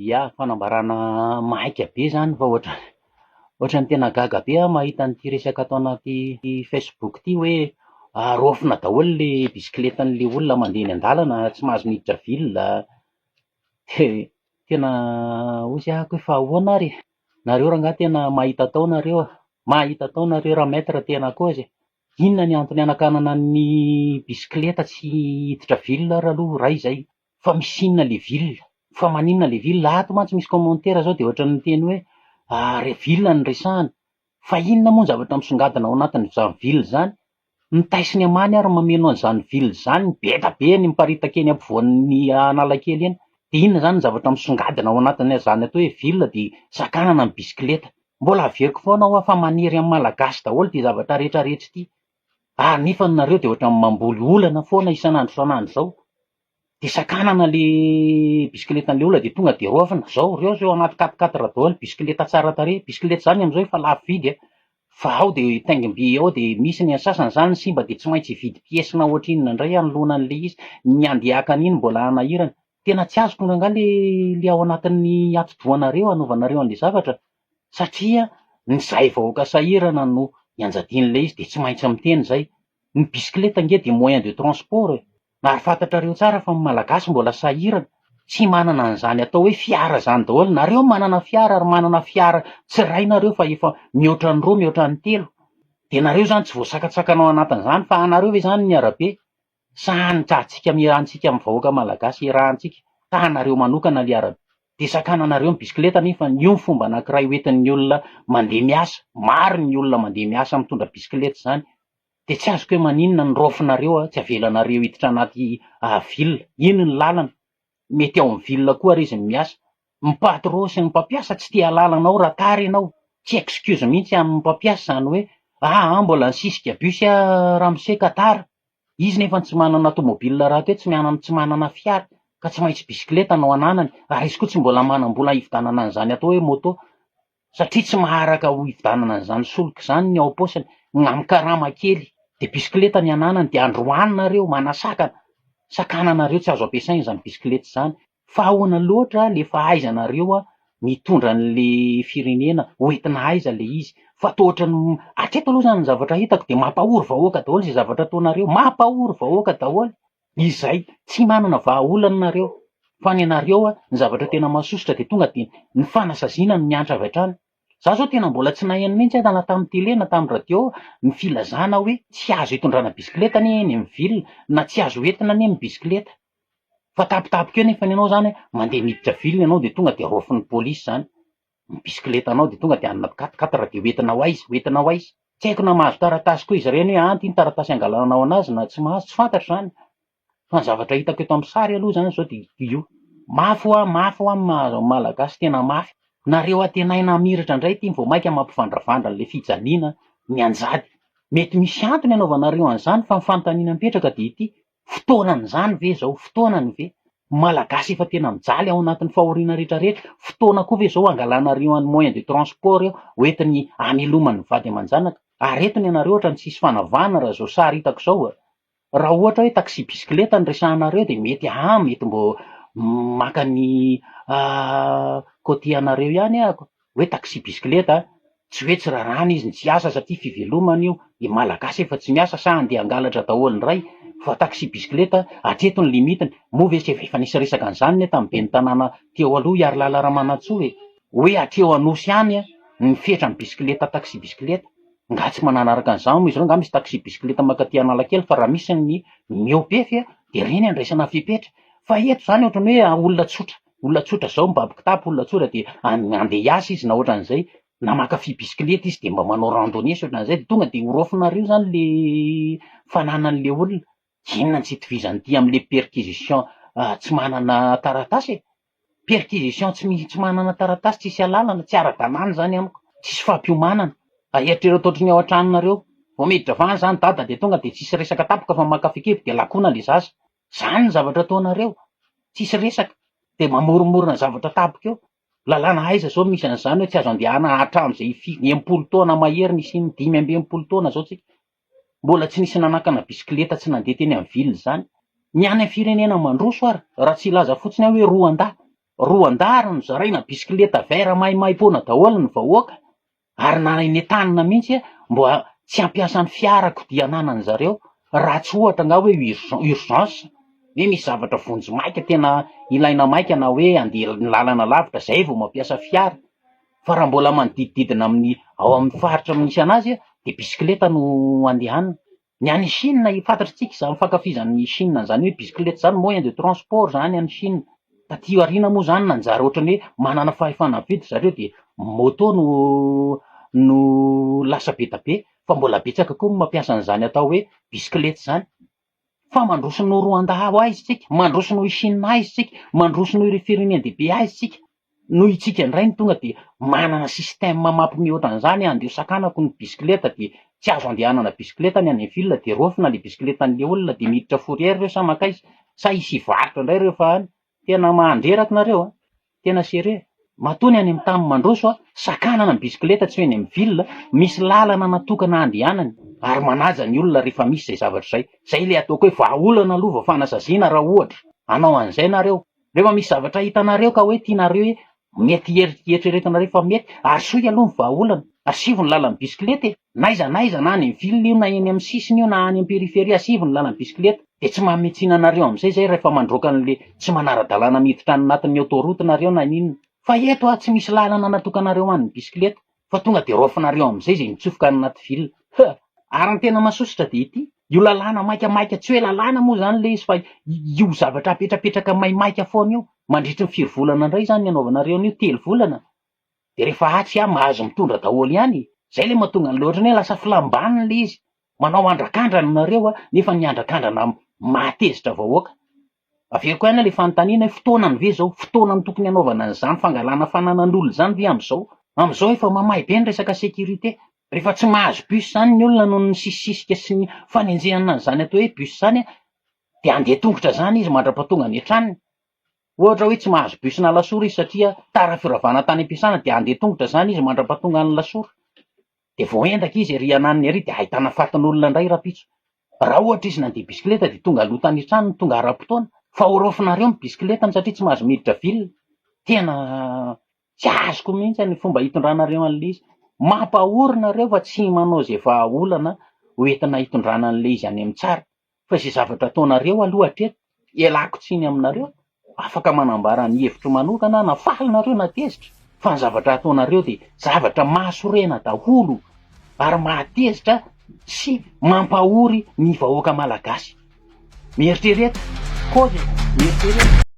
Ya, fanambarana maika be izany fa ohatra ohatran'ny tena gaga be aho mahita an'ity resaka ato anaty Facebook ity hoe raofina daholo ilay bisikiletan'ilay olona mandeha eny an-dalana, tsy mahazo miditra ville. Tena hozy ahako hoe fa ahoana ary e? Nareo rangahy tena mahita atao nareo a! Mahita atao nareo ra-maître tena cause e! Inona ny antony hanakanana ny bisikileta tsy hiditra ville ary aloha iray izay? Fa misy inona le ville? Fa maninona le ville? Ato mantsy misy commentaire zao dia ohatran'ny miteny hoe re ville no resahana. Fa inona moa ny zavatra misongadina ao anatin'izany ville izany? Ny tay sy ny amany ary mameno an'izany ville izany, be da be ny miparitaka eny ampovoan'ny Analakely eny. Dia inona izany ny zavatra misongadina ao anatin'izany atao hoe ville dia sakanana ny bisikileta? Mbola averiko foana hoa fa manery amin'ny Malagasy daholo ity zavatra rehetra rehetra ity. Ary nefa nareo dia ohatran'ny mamboly olana foana isan'andro isan'andro izao. Dia sakanana le bisikiletan'le olona dia tonga dia raofina. Zao, reo zao anaty quatre quatre daholo, bisikileta tsara tarehy. Bisikileta izany amin'izao efa lafo vidy a. Fa ao dia taingim-by ao dia misy ny sasany izany simba dia tsy maintsy hividy pièce na ohatrinona indray hanoloana an'ilay izy. Ny handeha haka an'iny mbola hanahirana. Tena tsy azoko rangahy le le ao anatin'ny atidohanareo hanaovanareo an'ilay zavatra satria ny zahay vahoaka sahirana no ianjadian'ilay izy dia tsy maintsy miteny izay. Ny bisikileta ange dia moyen de transport e! Ary fantatrareo tsara fa ny Malagasy mbola sahirana, tsy manana an'izany atao hoe fiara izany daholo. Nareo manana fiara ary manana fiara tsy iray nareo fa efa mihoatra ny roa, mihoatra ny telo. Dia nareo izany tsy voasakatsakana ao anatin'izany fa anareo ve izany ny arabe? Sa antsika antsika amin'ny vahoaka Malagasy iarahantsika? Sa anareo manokana ilay arabe? Dia sakananareo ny bisikileta nefa io ny fomba anankiray hoentin'ny olona mandeha miasa. Maro ny olona mandeha miasa mitondra bisikileta izany. Dia tsy azoko hoe maninona ny raofinareo tsy avelanareo hiditra anaty ville. Iny ny lalana. Mety ao amin'ny ville koa ary izy no miasa. Ny patron sy ny mpampiasa tsy te hahalala anao raha tara ianao. Tsy excuse mihitsy amin'ny mpampiasa izany hoe aa mbola nisisika bus aho ramose ka tara. Izy nefa tsy manana tomobile rahateo, tsy manana tsy manana fiara ka tsy maintsy bisikileta no ananany ary izy koa tsy mbola manam-bola hividianana an'izany atao hoe moto. Satria tsy maharaka ho hividanana an'izany solika izany ny ao am-paosiny, na amin'ny karama kely, dia bisikileta ny ananany, dia androany nareo manasakana, sakananareo tsy azo ampiasaina izany bisikileta izany. Fa ahoana loatra le fahaizanareo mitondra an'le firenena, ho entina aiza le izy? Fa toa ohatran'ny, hatreto aloha izany ny zavatra hitako dia mampahory vahoaka daholo izay zavatra ataonareo, mampahory vahoaka daholo. Izay tsy manana vahaolana nareo fa ny anareo ny zavatra tena mahasosotra dia tonga dia ny fanasaziana no miantra avy hatrany. Za zao tena mbola tsy naheno mihitsy aho na tamin'ny télé na tamin'ny radio ny filazana hoe tsy azo itondrana bisikileta anie eny amin'ny ville na tsy azo entina anie ny bisikileta. Fa tampotampoka eo nefa ianao zany mandeha miditra ville ianao dia tonga dia raofin'ny polisy zany. Ny bisikiletanao dia tonga dia any anaty quatre quatre dia hoentina ho aiza? Hoentina ho aiza? Tsy haiko na mahazo taratasy koa izy ireny hoe an ity ny taratasy angalanao anazy na tsy mahazo, tsy fantatro izany. Fa ny zavatra hitako eto amin'ny sary aloha izany izao dia io. Mafy hoa, mafy hoa ny mahazo ny Malagasy, tena mafy. Nareo antenaina hamiratra indray ity vao mainka mampivandravandra an'ilay fijaliana mianjady. Mety misy antony anaovanareo an'izany fa ny fanontaniana mipetraka dia ity, Fotoanan'izany ve izao? Fotoanany ve? Malagasy efa tena mijaly ao anatin'ny fahoriana rehetra rehetra, fotoana koa ve izao hangalanareo an'ny moyen de transport eo hoentiny hamelomany ny vady aman-janaka? Ary eto ny anareo ohatran'ny tsisy fanavahana raha izao sary hitako izao a! Raha ohatra hoe taxi bisikileta no resahanareo dia mety aa mety mbo maka ny côté anareo ihany ahako hoe taxi bisikileta Tsy hoe tsy raràna izy ny tsy hiasa satria fivelomana io, ny Malagasy efa tsy miasa sa andeha hangalatra daholo indray? Fa taxi bisikileta hatreto ny limite-ny, moa ve tsy efa nisy resaka an'izany ne tamin'ny ben'ny tanàna teo aloha i Harilala Ramanantsoa e? Hoe hatreo Anosy ihany ny fetran'ny bisikileta taxi bisikileta, nga tsy mananaraka an'izany moa izy ireo, nga misy taxi bisikileta mankaty Analakely fa raha misy ny mihoa-pefy dia ireny andraisana fepetra, fa eto izany ohatran'ny hoe olona tsotra. Olona tsotra zao mibaby kitapo olona tsotra dia andeha hiasa izy na ohatran'izay na maka fy bisikileta izy dia mba manao randonnée sy ohatran'izay dia tonga dia horaofinareo zany le fananan'le olona. Inona no tsy itovizan'ity amin'le perquisition tsy manana taratasy e? Perquisition tsy misy tsy manana taratasy tsisy alalana, tsy ara-dalàna izany amiko, tsisy fampiomanana. Eritrereto ohatry ny ao an-tranonareo, vao miditra avy any zany dada dia tonga dia tsisy resaka tampoka fa maka fehikibo dia lakona le zaza. Zany ny zavatra ataonareo, tsisy resaka, dia mamoromorona zavatra tampoka eo. Lalàna aiza zao misy an'izany hoe tsy azo andehana hatramin'izay fi- 60 taona mahery nisian'ny 65 taona zao tsika. Mbola tsy nisy nanakana bisikileta tsy nandeha teny amin'ny ville izany. Ny any amin'ny firenena mandroso ary, raha tsy hilaza fotsiny aho hoe Rwanda. Roanda ary nozaraina bisikileta vert maimaimpoana daholo ny vahoaka ary nentanina mihitsy mba tsy hampiasa ny fiara kodia ananany zareo raha tsy ohatra angaha hoe urgence hoe misy zavatra vonjimaika tena ilaina maika na hoe andeha lalana lavitra zay vao mampiasa fiara fa raha mbola manodidididina amin'ny ao amin'ny faritra misy anazy dia bisikileta no andehanana. Ny any Chine, fantatritsika izany fankafizan'ny Chine an'izany hoe bisikileta izany, moyen de transport izany any Chine. Taty aoriana moa izany nanjary ohatran'ny hoe manana fahefana mividy zareo dia moto no no lasa be dia be fa mbola betsaka koa ny mampiasa an'izany atao hoe bisikileta izany. Fa mandroso noho Rwanda aiza isika? Mandroso noho i Chine aiza isika? Mandroso noho ireo firenen-dehibe aiza isika? Noho itsika indray no tonga dia manana système mampime ohatran'izany, andeha sakanako ny bisikileta dia tsy azo andehanana bisikileta ny any ville dia raofina le bisikiletan'le olona dia miditra fourrière ireo sa mankaiza? Sa hisy hivarotra indray ireo fa any? Tena mandreraka nareo a! Tena sérieux! Matoa ny any amin'ny tany mandroso a, sakanana ny bisikileta tsy ho eny amin'ny ville, misy lalana natokana handehanany ary manaja ny olona rehefa misy izay zavatra izay. Izay ilay ataoko hoe vahaolana aloha vao fanasaziana raha ohatra hanao an'izay nareo. Rehefa misy zavatra hitanareo ka hoe tianareo hoe mety eritreretinareo fa mety, arosoy aloha ny vahaolana, asivo ny lalan'ny bisikileta e! N'aiza n'aiza na any amin'ny ville io na eny amin'ny sisiny io na any amin'ny périphérie asivo ny lalan'ny bisikileta dia tsy manome tsiny anareo amin'izay izay rehefa mandroaka an'le tsy manara-dalàna miditra any anatin'ny autoroute nareo na inona. Fa eto a tsy misy lalana natokanareo ho an'ny bisikileta fa tonga dia raofinareo amin'izay izay mitsofoka any anaty ville. Huh! Ary ny tena mahasosotra dia ity, io lalàna maikamaika, tsy hoe lalàna moa izany ilay izy fa io zavatra apetrapetraka maimaika foana io, mandritry ny firy volana indray izany ny anaovanareo an'io, telo volana? Dia rehefa atsy aho mahazo mitondra daholo ihany e! Izay ilay mahatonga an'ilay ohatran'ny hoe lasa filam-baniny ilay izy, manao andrakandrana nareo nefa ny andrakandrana mahatezitra vahoaka. Averiko ihany ilay fanontaniana hoe fotoanany ve izao? Fotoanany tokony hanaovana an'izany fangalana fananan'olona izany ve amin'izao? Amin'izao efa mamay be ny resaka sécurité. Rehefa tsy mahazo bus izany ny olona noho ny sisisisika sy ny fanenjehana an'izany atao hoe bus izany dia handeha tongotra izany izy mandra-pahatonga any an-tranony. Ohatra hoe tsy mahazo bus n'Alasora izy satria tara firavana tany am-piasana dia handeha tongotra izany izy mandra-pahatonga any Lasora. Dia voaendaka izy ery ananiny ery dia ahitana fatin'olona indray rahampitso. Raha ohatra izy nandeha bisikileta dia tonga aloha tany an-tranony, tonga ara-potoana. Fa horaofinareo ny bisikiletany satria tsy mahazo miditra ville. Tena tsy azoko mihitsy ny fomba hitondranareo an'ilay izy. Mampahory nareo fa tsy manao izay vahaolana ho entina hitondrana an'ilay izy any amin'ny tsara. Fa izay zavatra ataonareo aloha hatreto, ialako tsiny aminareo, afaka manambara ny hevitro manokana aho na faly nareo na tezitra, fa ny zavatra ataonareo dia zavatra mahasorena daholo ary mahatezitra sy mampahory ny vahoaka malagasy. Mieritrereta, kôzy e, mieritrereta.